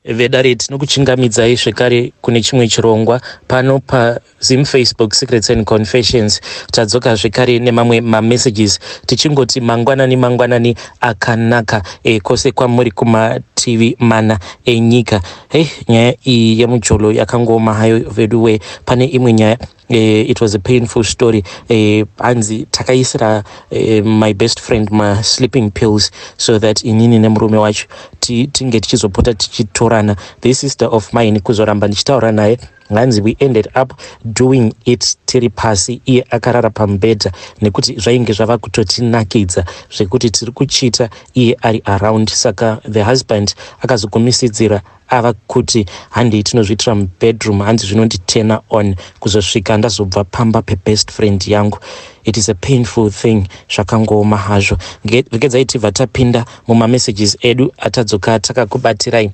Vedare, tinokuchingamidzai zvekare kune chimwe chirongwa pano paZim Facebook Secrets and Confessions. Tadzoka zvekare nemamwe mamessages, tichingoti mangwanani mangwanani akanaka kwose kwamuri kumativi mana enyika. Hei, nyaya iyi yemujolo yakangoma hayo veduwe. Pane imwe nyaya, it was a painful story. Hanzi takaisira my best friend masleeping pills so that inini nemurume wacho tinge tichizopota tichitorana. This sister of mine, kuzoramba ndichitaura naye, hanzi we ended up doing it tiri pasi, iye akarara pamubhedha, nekuti zvainge zvava kutotinakidza zvekuti tiri kuchita iye ari around. Saka the husband akazogumisidzira ava kuti, "Handei tinozviitira mubedroom." Hanzi zvinonditurn on kuzosvika ndazobva pamba pebest friend yangu. It is a painful thing, zvakangoma hazvo. Regedzai tibva tapinda mumamessages edu atadzoka takakubatirai.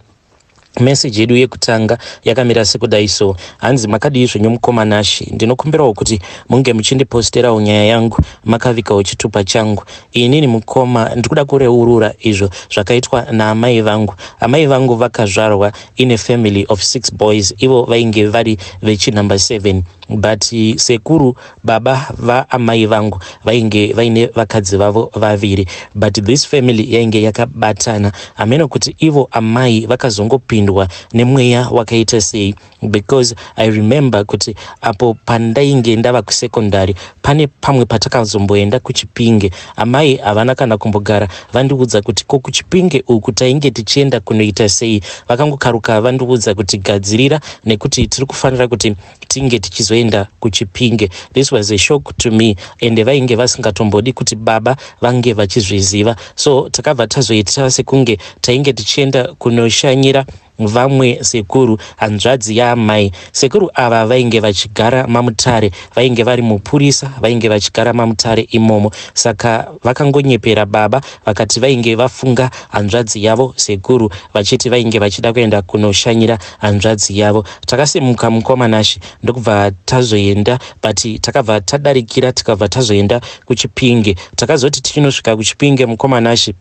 Meseji yedu yekutanga yakamira sekudai so. Hanzi, "Makadii zvenyu mukoma Nashi? Ndinokumbirawo kuti munge muchindiposterawo nyaya yangu makavikawo chitupa changu. Inini mukoma ndikuda kureurura izvo zvakaitwa naamai vangu. Amai vangu vakazvarwa in a family of six boys. Ivo vainge vari vechinumber 7, but sekuru baba vaamai vangu vainge vaine vakadzi vavo vaviri, but this family yainge yakabatana. Hameno kuti ivo amai vakazongopindwa nemweya wakaita sei, because I remember kuti apo pandainge ndava kusecondary, pane pamwe patakazomboenda kuChipinge. Amai havana kana kumbogara vandiudza kuti ko kuChipinge uku tainge tichienda kunoita sei. Vakangokaruka vandiudza kuti gadzirira nekuti tiri kufanira kuti tinge tichizoenda kuChipinge. This was a shock to me, ende vainge vasingatombodi kuti baba vange vachizviziva. So takabva tazoita sekunge tainge tichienda kunoshanyira vamwe sekuru, hanzvadzi yaamai. Sekuru ava vainge vachigara maMutare, vainge vari mupurisa, vainge vachigara maMutare imomo. Saka vakangonyepera baba vakati vainge vafunga hanzvadzi yavo sekuru, vachiti vainge vachida kuenda kunoshanyira hanzvadzi yavo. Takasimuka mukoma Nashi, ndokubva tazoenda, but takabva tadarikira, tikabva tazoenda kuChipinge. Takazoti tichinosvika kuChipinge, mukoma Nashi,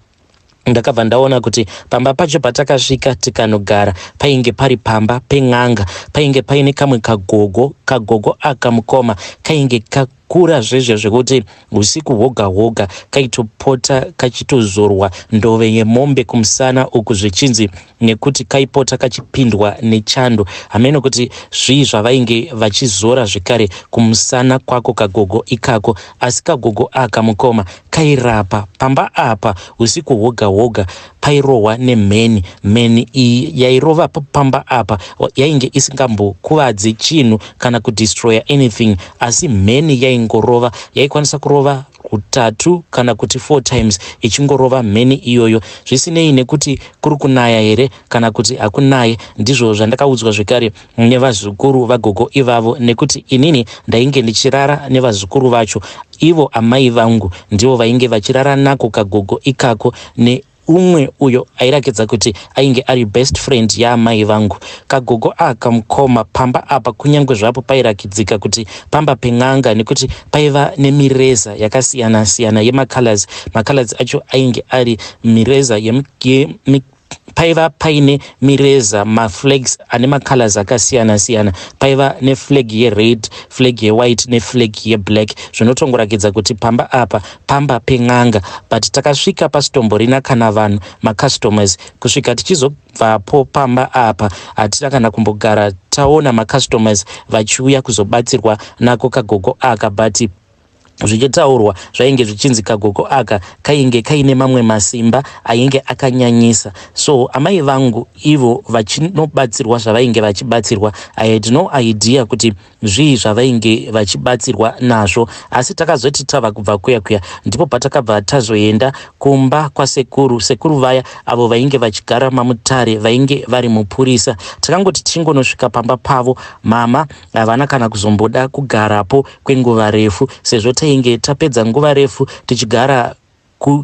ndakabva ndaona kuti pamba pacho patakasvika tikanogara painge pari pamba pen'anga. Painge paine kamwe kagogo. Kagogo aka mukoma kainge kakura zvezvo zvekuti usiku hwoga hwoga kaitopota kachitozorwa ndove yemombe kumusana uku, zvichinzi nekuti kaipota kachipindwa nechando. Hameno kuti zvii zvavainge vachizora zvekare kumusana kwako kagogo ikako, asi kagogo aka mukoma kairapa. Pamba apa usiku hwoga hwoga pairohwa nemheni. Mheni iyi yairova pamba apa yainge isingambokuvadzi chinhu kana kudestroya anything, asi mheni yaingorova, yaikwanisa kurova kutatu kana kuti four times ichingorova mheni iyoyo, zvisinei nekuti kuri kunaya here kana kuti hakunaye. Ndizvo zvandakaudzwa zvekare nevazukuru vagogo ivavo, nekuti inini ndainge ndichirara nevazukuru vacho. Ivo amai vangu ndivo vainge vachirara nako kagogo ikako neumwe uyo airakidza kuti ainge ari best friend yaamai vangu. Kagogo aka mukoma, pamba apa kunyange zvapo pairakidzika kuti pamba pen'anga, nekuti paiva nemireza yakasiyana-siyana yemacolors. Macolors acho ainge ari mireza, paiva paine mireza, maflags ane macolors akasiyana-siyana. Paiva neflag yered, flag yewhite neflag yeblack, zvinotongorakidza kuti pamba apa pamba pen'anga. But takasvika pasitomborina kana vanhu, macustomers. Kusvika tichizobvapo pamba apa, hatina kana kumbogara taona macustomers vachiuya kuzobatsirwa nako kagogo aka, but zvichitaurwa zvainge zvichinzi kagogo aka kainge kaine mamwe masimba ainge akanyanyisa. So amai vangu ivo vachinobatsirwa zvavainge vachibatsirwa, I had no idea kuti zvii zvavainge vachibatsirwa nazvo. Asi takazoti tava kubva kuya kuya, ndipo patakabva tazoenda kumba kwasekuru, sekuru vaya avo vainge vachigara maMutare, vainge vari mupurisa. Takangoti tichingonosvika pamba pavo, mama havana kana kuzomboda kugarapo kwenguva refu, sezvo tainge tapedza nguva refu tichigara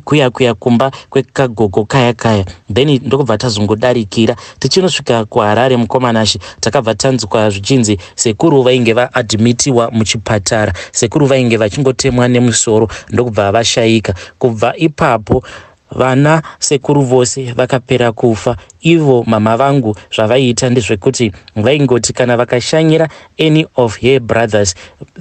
kuya kuya kumba kwekagogo kaya kaya. Then ndokubva tazongodarikira. Tichinosvika kuHarare, mukoma Nashi, takabva tanzwa zvichinzi sekuru vainge vaadmitiwa muchipatara. Sekuru vainge vachingotemwa nemusoro, ndokubva vashayika. Kubva ipapo vana sekuru vose vakapera kufa. Ivo mama vangu zvavaiita ndezvekuti vaingoti kana vakashanyira any of her brothers,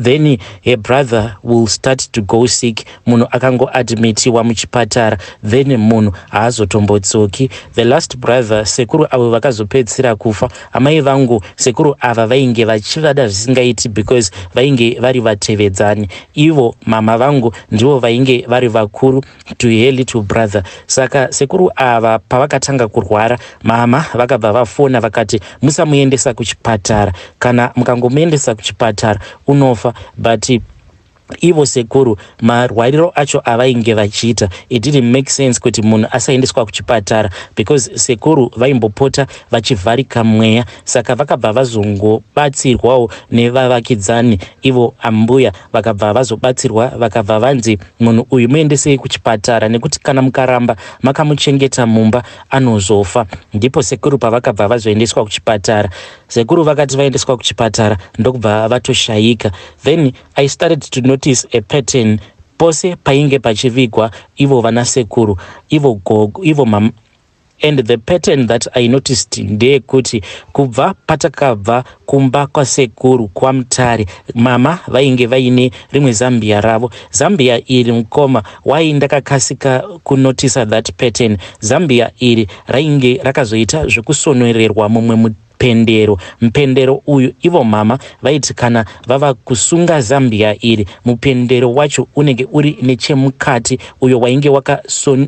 then her brother will start to go sick. Munhu akangoadmitiwa muchipatara, then munhu haazotombodzoki. The last brother, sekuru avo vakazopedzisira kufa, amai vangu sekuru ava vainge vachivada zvisingaiti because vainge vari vatevedzani. Ivo mama vangu ndivo vainge vari vakuru to her little brother. Saka sekuru ava pavakatanga kurwara, mama vakabva vafona vakati, "Musamuendesa kuchipatara. Kana mukangomuendesa kuchipatara, unofa." But ivo sekuru marwariro acho avainge vachiita, it didn't make sense kuti munhu asaendeswa kuchipatara because sekuru vaimbopota vachivharika mweya. Saka vakabva vazongobatsirwawo nevavakidzani. Ivo ambuya vakabva vazobatsirwa, vakabva vanzi, "Munhu uyu muendesei kuchipatara nekuti kana mukaramba makamuchengeta mumba, anozofa." Ndipo sekuru pavakabva vazoendeswa kuchipatara. Sekuru vakati vaendeswa kuchipatara, ndokubva vatoshayika. Then I started to notice a pattern. Pose painge pachivigwa ivo vana sekuru, ivo gogo, ivo mam, and the pattern that I noticed ndeyekuti kubva patakabva kumba kwasekuru kwaMutare, mama vainge vaine rimwe zambia ravo. Zambia iri, mukoma, wai ndakakasika kunotisa that pattern? Zambia iri rainge rakazoita zvekusonorerwa mumwe mupendero. Mupendero uyu, ivo mama vaiti kana vava kusunga zambia iri, mupendero wacho unenge uri nechemukati, uyo wainge wakason.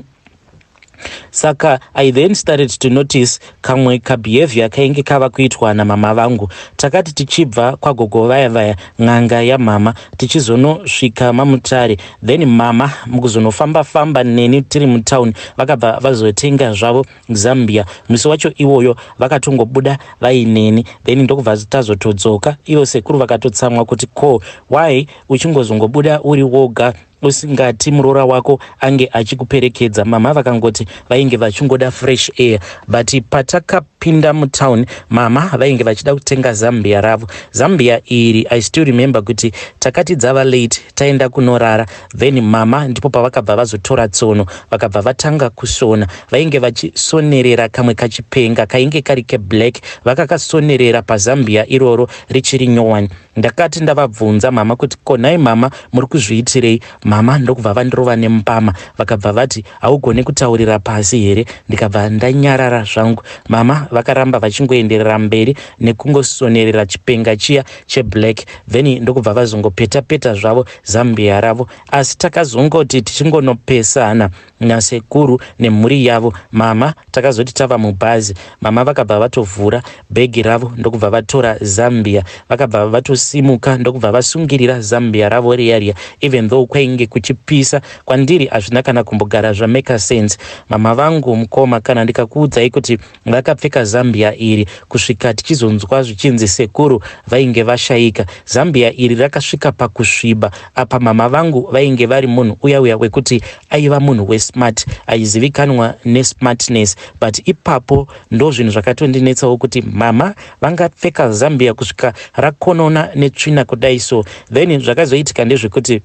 Saka I then started to notice kamwe kabehavior kainge kava kuitwa namama vangu. Takati tichibva kwagogo vaya vaya, n'anga yamama, tichizonosvika maMutare, then mama mukuzonofamba-famba neni tiri mutauni, vakabva vazotenga zvavo zambia. Musi wacho iwoyo vakatongobuda vaineni, then ndokubva tazotodzoka. Ivo sekuru vakatotsamwa kuti, "Ko why uchingozongobuda uri woga, usingati muroora wako ange achikuperekedza?" Mama vakangoti vainge vachingoda fresh air. But patakapinda mutown, mama vainge vachida kutenga zambia ravo. Zambia iri, I still remember kuti takati dzava late, taenda kunorara, then mama ndipo pavakabva vazotora tsono, vakabva vatanga kusona. Vainge vachisonerera kamwe kachipenga kainge kari keblack, vakakasonerera pazambia iroro richiri nyowani. Ndakati ndavabvunza mama kuti, "Konhai mama, muri kuzviitirei?" Mama ndokubva vandirova nembama, vakabva vati, "Haugoni kutaurira pasi here?" Ndikabva ndanyarara zvangu. Mama vakaramba vachingoenderera mberi nekungosonerera chipenga chiya cheblack, then ndokubva vazongopeta peta zvavo zambia ravo. Asi takazongoti tichingonopesana nasekuru nemhuri yavo, mama takazoti tava mubhazi, mama vakabva vatovhura bhegi ravo, ndokubva vatora zambia, vakabva vatosimuka, ndokubva vasungirira zambia ravo riya riya, even though kwainge kuchipisa. Kwandiri hazvina kana kumbogara zvamake sense. Mama vangu, mukoma, kana ndikakuudzai kuti vakapfeka zambia iri kusvika tichizonzwa zvichinzi sekuru vainge vashayika, zambia iri rakasvika pakusviba. Apa mama vangu vainge vari munhu uya uya wekuti aiva munhu wesmart, aizivikanwa nesmartness, but ipapo ndo zvinhu zvakatondinetsawo kuti mama vangapfeka zambia kusvika rakonona netsvina kudai. So then zvakazoitika ndezvekuti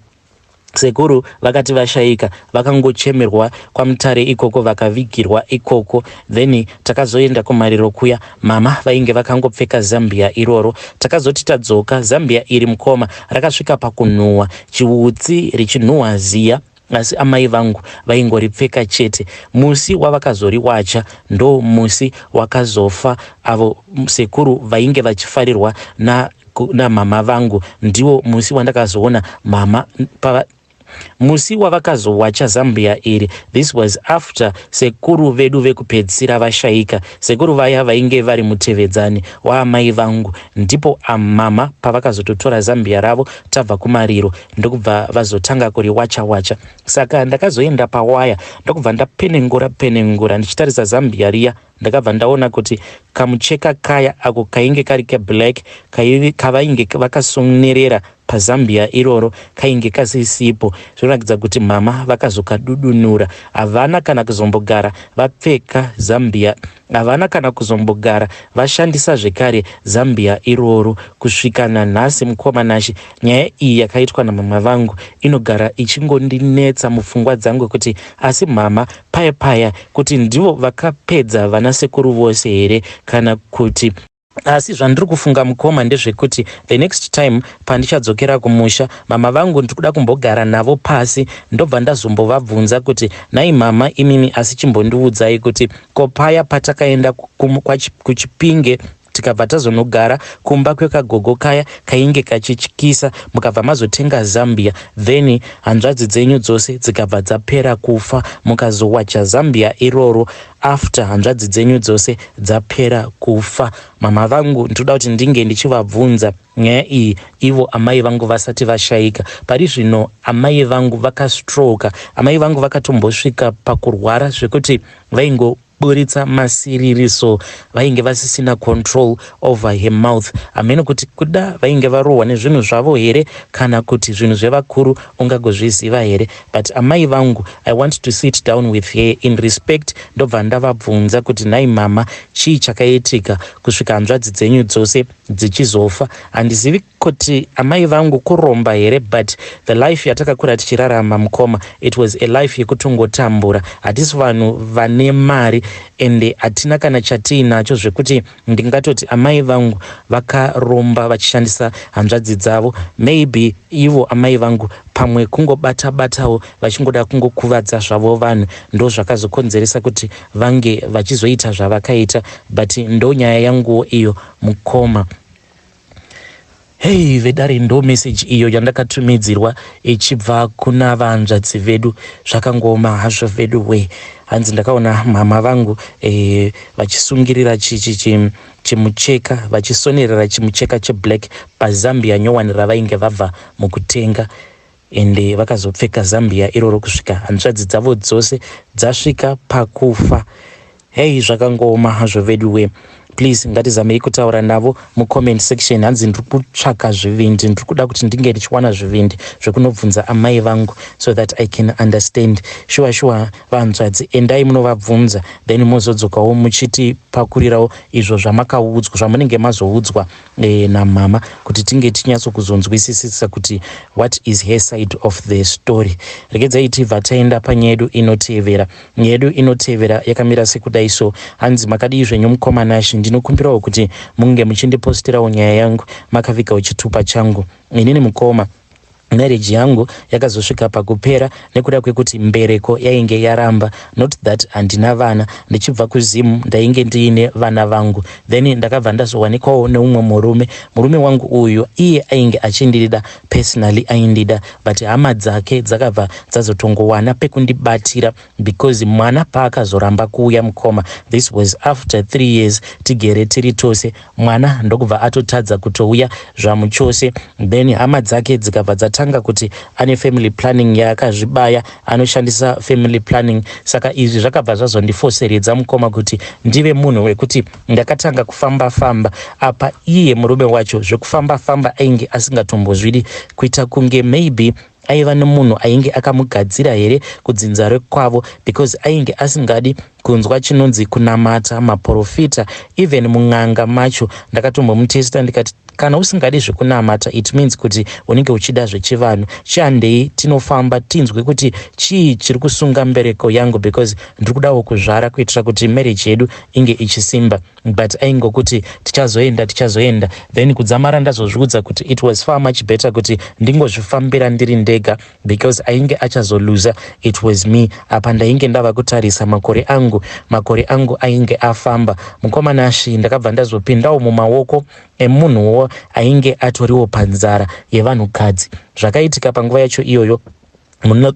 sekuru vakati vashayika, vakangochemerwa kwaMutare ikoko, vakavigirwa ikoko. Then takazoenda kumariro kuya, mama vainge vakangopfeka zambia iroro. Takazoti tadzoka, zambia iri, mukoma, rakasvika pakunhuhwa chiutsi, richinhuhwa ziya, asi amai vangu vaingoripfeka chete. Musi wavakazoriwacha ndo musi wakazofa avo sekuru vainge vachifarirwa namama vangu. Ndiwo musi wandakazoona mama pava, musi wavakazowacha zambia iri. This was after sekuru vedu vekupedzisira vashayika, sekuru vaya vainge vari mutevedzani waamai vangu. Ndipo amama pavakazototora zambia ravo tabva kumariro, ndokubva vazotanga kuriwacha wacha. Saka ndakazoenda pawaya, ndokubva ndapenengura penengura ndichitarisa zambia riya. Ndakabva ndaona kuti kamucheka kaya ako kainge kari keblack kavainge vakasonerera. pazambia iroro kainge kasisipo. Zvinoratidza kuti mama vakazokadudunura. Havana kana kuzombogara vapfeka zambia, havana kana kuzombogara vashandisa zvekare zambia iroro kusvika nanhasi. Mukoma Nashe, nyaya iyi yakaitwa namama vangu inogara ichingondinetsa mupfungwa dzangu kuti asi mama paya paya kuti ndivo vakapedza vana sekuru vose here kana kuti. Asi zvandiri kufunga, mukoma, ndezvekuti the next time pandichadzokera kumusha, mama vangu ndiri kuda kumbogara navo pasi, ndobva ndazombovabvunza kuti, "Nhai mama imimi, asi chimbondiudzai kuti ko paya patakaenda kuChipinge, tikabva tazonogara kumba kwekagogo kaya kainge kachityisa, mukabva mazotenga zambia, then hanzvadzi dzenyu dzose dzikabva dzapera kufa, mukazowacha zambia iroro after hanzvadzi dzenyu dzose dzapera kufa?" Mama vangu ndinoda kuti ndinge ndichivabvunza nyaya iyi ivo amai vangu vasati vashayika. Pari zvino amai vangu vakastroka. Amai vangu vakatombosvika pakurwara zvekuti vaingoburitsa masiriri, so vainge vasisina control over her mouth. Hamene kuti kuda vainge varohwa nezvinhu zvavo here kana kuti zvinhu zvevakuru ungagozviziva here, but amai vangu, I want to sit down with her in respect, ndobva ndavabvunza kuti, "Nhai mama, chii chakaitika kusvika hanzvadzi dzenyu dzose dzichizofa?" Handizivi kuti amai vangu kuromba here, but the life yatakakura tichirarama, mukoma, it was a life yekutongotambura. Hatisi vanhu vane mari ende hatina kana chatiinacho zvekuti ndingatoti amai vangu vakaromba vachishandisa hanzvadzi dzavo. Maybe ivo amai vangu pamwe kungobata batawo vachingoda kungokuvadza zvavo vanhu, ndo zvakazokonzeresa kuti vange vachizoita zvavakaita. But ndo nyaya yanguwo iyo, mukoma. Hei vedare, ndo meseji iyo yandakatumidzirwa ichibva kuna vanzvadzi vedu. Zvakangoma hazvo vedu we. Hanzi ndakaona mama vangu vachisungirira chimucheka, vachisonerera chimucheka cheblack pazambia nyowani ravainge vabva mukutenga, ende vakazopfeka zambia iroro kusvika hanzvadzi dzavo dzose dzasvika pakufa. Hei, zvakangoma hazvo vedu we. Please, ngatizamei kutaura navo mucomment section. Hanzi ndiri kutsvaka zvivindi, ndiri kuda kuti ndinge ndichiwana zvivindi zvekunobvunza amai vangu so that I can understand. Shuwa shuwa, vanzvadzi, endai munovabvunza, then mozodzokawo muchitipakurirawo izvo zvamakaudzwa, zvamunenge mazoudzwa namama, kuti tinge tinyatsokuzonzwisisisa kuti what is her side of the story. Regedzai tibva taenda panyaya yedu inotevera. Nyaya yedu inotevera yakamira sekudai so. Hanzi, "Makadii zvenyu, mukoma Nashi? Ndinokumbirawo kuti munge muchindipostirawo nyaya yangu makavigawo chitupa changu. Inini, mukoma, marriage yangu yakazosvika pakupera nekuda kwekuti mbereko yainge yaramba. Not that handina vana. Ndichibva kuZimu ndainge ndiine vana vangu, then ndakabva ndazowanikwawo neumwe murume. Murume wangu uyu iye ainge achindida personally, aindida, but hama dzake dzakabva dzazotongowana pekundibatira because mwana paakazoramba kuuya, mukoma, this was after 3 years tigere tiri tose, mwana ndokubva atotadza kutouya zvamuchose. Then hama dzake dzikabva dzatanga kuti ane family planning yaakazvibaya, anoshandisa family planning. Saka izvi zvakabva zvazondifoseredza, mukoma, kuti ndive munhu wekuti ndakatanga kufamba famba. Apa iye murume wacho zvekufamba famba ainge asingatombozvidi, kuita kunge maybe aiva nemunhu ainge akamugadzira here kudzinza rekwavo, because ainge asingadi kunzwa chinonzi kunamata, maprofita, even mun'anga macho. Ndakatombomutesta ndikati, 'Kana usingadi zvekunamata, it means kuti unenge uchida zvechivanhu. Chihandei tinofamba tinzwe kuti chii chiri kusunga mbereko yangu, because ndiri kudawo kuzvara kuitira kuti marriage yedu inge ichisimba.' But aingokuti tichazoenda, tichazoenda. Then kudzamara ndazozviudza kuti it was far much better kuti ndingozvifambira ndiri ndega, because ainge achazoluza it was me. Apa ndainge ndava kutarisa makore angu, makore angu ainge afamba. Mukoma Nashi, ndakabva ndazopindawo mumaoko emunhuwo ainge atoriwo panzara yevanhukadzi. Zvakaitika panguva yacho iyoyo,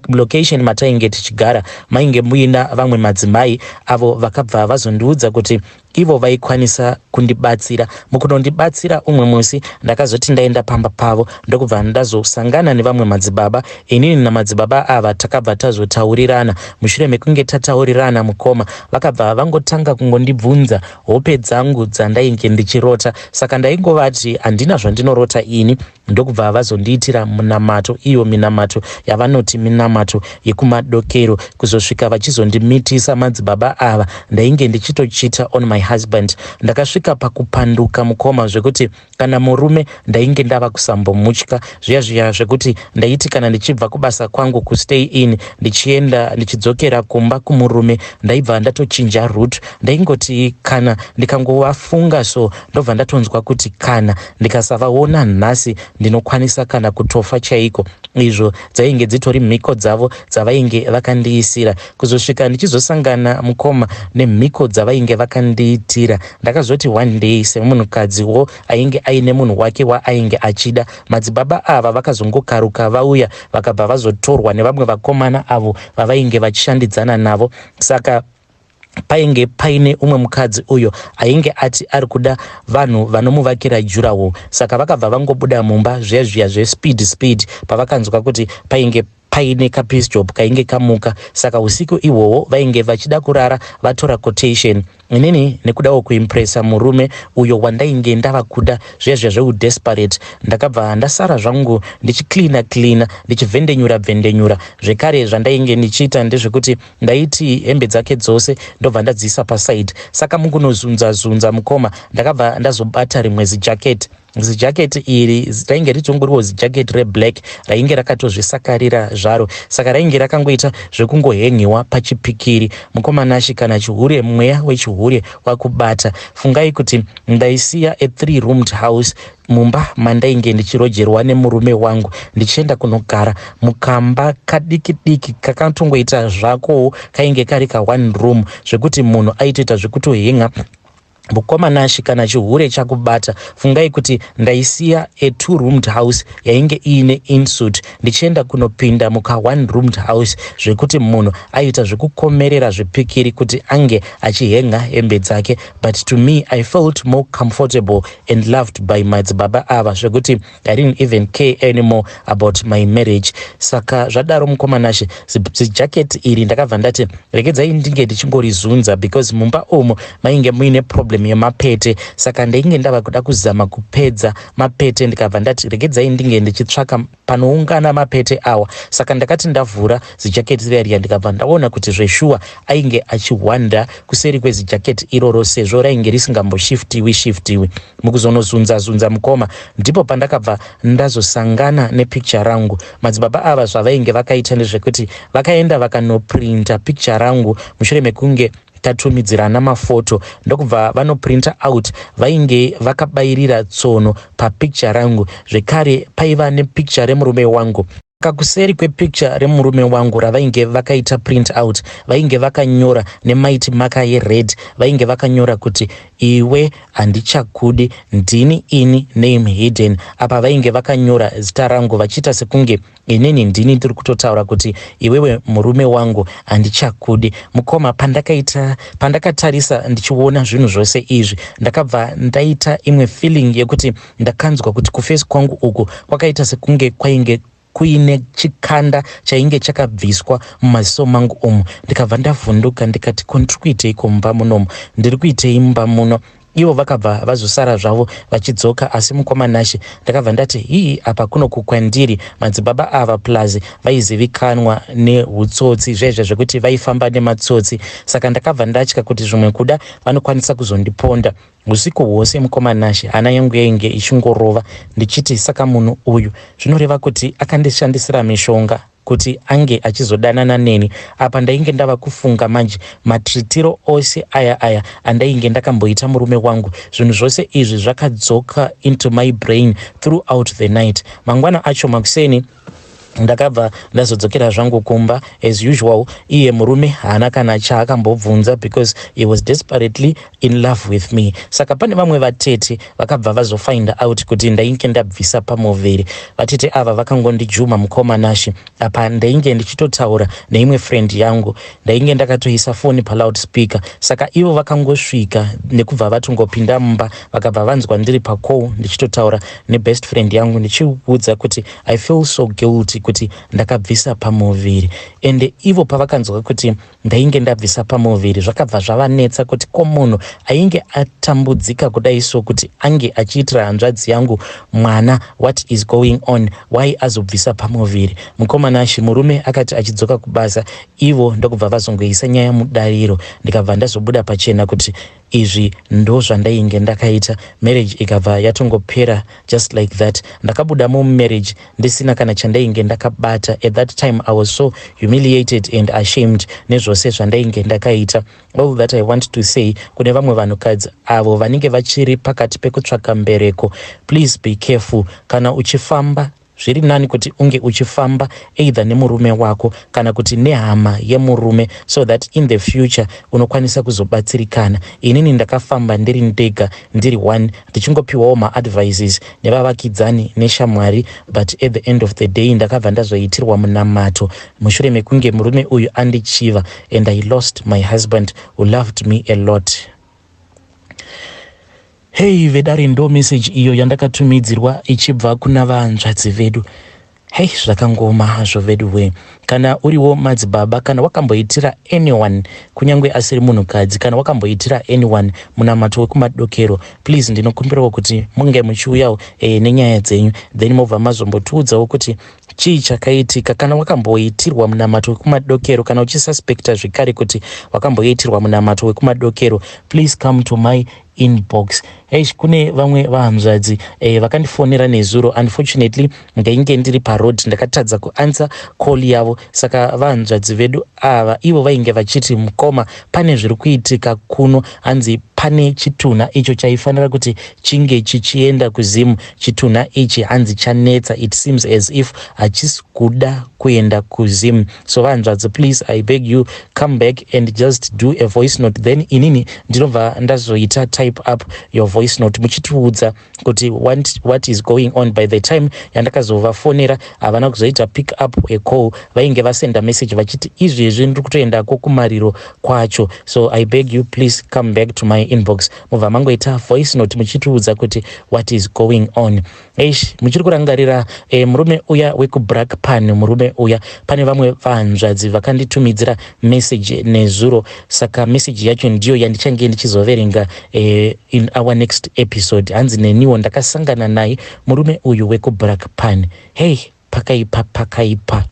mulocation matainge tichigara mainge muina vamwe madzimai avo vakabva vazondiudza kuti Ivo vaikwanisa kundibatsira. Mukunondibatsira umwe musi ndakazoti ndaenda pamba pavo ndokubva ndazosangana nevamwe madzibaba. Inini namadzibaba ava takabva tazotaurirana. Mushure mekunge tataurirana mukoma vakabva vangotanga kungondibvunza hope dzangu dzandainge ndichirota. Saka ndaingovati handina zvandinorota ini ndokubva vazondiitira munamato iyo minamato yavanoti minamato yekumadokero kuzosvika vachizondimitisa madzibaba ava ndainge ndichitochita on my husband. Ndakasvika pakupanduka mukoma zvekuti kana murume ndainge ndava kusambomutya zviya zviya zvekuti ndaiti kana ndichibva kubasa kwangu kustay in ndichienda ndichidzokera kumba kumurume ndaibva ndatochinja route. Ndaingoti kana ndikangovafunga so ndobva ndatonzwa kuti kana ndikasavaona nhasi ndinokwanisa kana kutofa chaiko. Izvo dzainge dzitori mhiko dzavo dzavainge vakandiisira. Kuzosvika ndichizosangana mukoma nemhiko dzavainge vakandiitira, ndakazoti one day semunhukadziwo ainge aine munhu wake waainge achida, madzibaba ava vakazongokaruka vauya vakabva vazotorwa nevamwe vakomana avo vavainge vachishandidzana navo. Saka painge paine umwe mukadzi uyo ainge ati ari kuda vanhu vanomuvakira durawall, saka vakabva vangobuda mumba zviya zviya zvespeed speed pavakanzwa kuti painge paine kapiece job kainge kamuka. Saka usiku ihwohwo vainge vachida kurara vatora quotation. Inini nekudawo kuimpresa murume uyo wandainge ndava kuda zviya zviya zveudesperate, ndakabva ndasara zvangu ndichicleana cleana, ndichivhendenyura bvendenyura. Zvekare zvandainge ndichiita ndezvekuti ndaiti hembe dzake dzose ndobva ndadziisa paside. Saka mukunozunza zunza mukoma, ndakabva ndazobata rimwe zijaketi. Zijaketi iri rainge ritongoriwo zijaketi reblack rainge rakatozvisakarira zvaro, saka rainge rakangoita zvekungohengiwa pachipikiri. Mukoma Nashi, kana chihure, mweya wechihure wakubata, fungai kuti ndaisiya a 3 roomed house mumba mandainge ndichirojerwa nemurume wangu, ndichienda kunogara mukamba kadiki diki kakatongoita zvakowo kainge kari ka one room zvekuti munhu aitoita zvekutohenga. Mukoma Nashi, kana chihure chakubata, fungai kuti ndaisiya a 2 roomed house yainge iine ensuite, ndichienda kunopinda muka 1 roomed house zvekuti munhu aiita zvekukomerera zvipikiri kuti ange achihenga hembe dzake. But to me, I felt more comfortable and loved by madzibaba ava zvekuti I didn't even care anymore about my marriage. Saka zvadaro mukoma Nashe, zijaketi iri ndakabva ndati regedzai ndinge ndichingorizunza because mumba umu mainge muine problem yemapete, saka ndainge ndava kuda kuzama kupedza mapete. Ndikabva ndati regedzai ndinge ndichitsvaka panoungana mapete awa. Saka ndakati ndavhura zijaketi riya riya, ndikabva ndaona kuti zveshuwa ainge achihwanda kuseri kwezijaketi iroro sezvo rainge risingamboshiftiwi shiftiwi. Mukuzonozunza zunza mukoma, ndipo pandakabva ndazosangana nepicture rangu. Madzibaba ava zvavainge vakaita ndezvekuti vakaenda vakanoprinta picture rangu mushure mekunge tatumidzirana mafoto, ndokubva vanoprinta out. Vainge vakabayirira tsono papicture rangu. Zvekare paiva nepicture remurume wangu. Kakuseri kwepicture remurume wangu ravainge vakaita print out, vainge vakanyora nemighty marker yered, vainge vakanyora kuti, "Iwe handichakudi, ndini ini, name hidden." Apa vainge vakanyora zita rangu vachiita sekunge inini ndini ndiri kutotaura kuti iwewe murume wangu handichakudi. Mukoma, pandakaita pandakatarisa ndichiona zvinhu zvose izvi, ndakabva ndaita imwe feeling yekuti ndakanzwa kuti kuface kwangu uku kwakaita sekunge kwainge kuine chikanda chainge chakabviswa mumaziso mangu umu. Ndikabva ndavhunduka ndikati, "Ko ndiri kuiteiko mumba munomu? Ndiri kuitei mumba muno?" Ivo vakabva vazosara zvavo vachidzoka. Asi mukoma Nashe, ndakabva ndati hii, apa kunoku kwandiri madzibaba ava plus vaizivikanwa neutsotsi zvezve zvekuti vaifamba nematsotsi, saka ndakabva ndatya kuti zvimwe kuda vanokwanisa kuzondiponda. Usiku hwose mukoma Nashe, hana yangu yainge ichingorova ndichiti, saka munhu uyu zvinoreva kuti akandishandisira mishonga kuti ange achizodanana neni? Apa ndainge ndava kufunga manje matritiro ose aya aya andainge ndakamboita murume wangu. Zvinhu zvose izvi zvakadzoka into my brain throughout the night. Mangwana acho makuseni. Ndakabva ndazodzokera zvangu kumba as usual. Iye murume haana kana chaakambobvunza because he was desperately in love with me. Saka pane vamwe vatete vakabva vazofind out kuti ndainge ndabvisa pamuviri. Vatete ava vakangondijuma, mukoma Nashi. Apa ndainge ndichitotaura neimwe friend yangu, ndainge ndakatoisa foni paloud speaker. Saka ivo vakangosvika nekubva vatongopinda mumba, vakabva vanzwa ndiri pacall ndichitotaura nebest friend yangu, ndichiudza kuti I feel so guilty kuti ndakabvisa pamuviri. Ende ivo pavakanzwa kuti ndainge ndabvisa pamuviri, zvakabva zvavanetsa kuti ko munhu ainge atambudzika kudai so kuti ange achiitira hanzvadzi yangu mwana, what is going on? Why azobvisa pamuviri? Mukoma Nashi, murume akati achidzoka kubasa, ivo ndokubva vazongoisa nyaya mudariro. Ndikabva ndazobuda pachena kuti izvi ndo zvandainge ndakaita. Marriage ikabva yatongopera just like that. Ndakabuda mumarriage ndisina kana chandainge ndakabata. At that time I was so humiliated and ashamed nezvose zvandainge ndakaita. All that I want to say kune vamwe vanhukadzi avo vanenge vachiri pakati pekutsvaka mbereko, please be careful. Kana uchifamba, zviri nani kuti unge uchifamba either nemurume wako kana kuti nehama yemurume, so that in the future unokwanisa kuzobatsirikana. Inini ndakafamba ndiri ndega, ndiri one, ndichingopiwawo maadvices nevavakidzani neshamwari, but at the end of the day ndakabva ndazoitirwa munamato mushure mekunge murume uyu andichiva, and I lost my husband who loved me a lot. Hei vedare, ndo message iyo yandakatumidzirwa ichibva kuna vanzvadzi vedu. Hei, zvakangoma hazvo vedu we. Kana uriwo madzibaba, kana wakamboitira anyone, kunyange asiri munhukadzi, kana wakamboitira anyone munamato wekumadokero, please ndinokumbirawo kuti munge muchiuyawo nenyaya dzenyu, then mobva mazombotiudzawo kuti chii chakaitika. Kana wakamboitirwa munamato wekumadokero, kana uchisuspecta zvekare kuti wakamboitirwa munamato wekumadokero, please come to my inbox. Eish, kune vamwe vahanzvadzi vakandifonera nezuro. Unfortunately ndainge ndiri paroad, ndakatadza kuanswer call yavo. Saka vahanzvadzi vedu ava, ivo vainge vachiti, "Mukoma, pane zviri kuitika kuno." Hanzi pane chitunha icho chaifanira kuti chinge chichienda kuZimu. Chitunha ichi hanzi chanetsa, it seems as if hachisi kuda kuenda kuZimu. So vanzvadzi, please, I beg you, come back and just do a voice note, then inini ndinobva ndazoita type up your voice note muchitiudza kuti what is going on. By the time yandakazovafonera, havana kuzoita pick up a call. Vainge vasenda message vachiti izvezvi ndiri kutoendako kumariro kwacho. So I beg you, please come back to my inbox, mubva mangoita voice note muchitiudza kuti what is going on. Eish, muchiri kurangarira murume uya wekuBrakpan? Murume uya, pane vamwe vanzvadzi vakanditumidzira message nezuro. Saka message yacho ndiyo yandichange ndichizoverenga in our next episode. Hanzi neniwo ndakasangana naye murume uyu wekuBrakpan. Hei, pakaipa, pakaipa.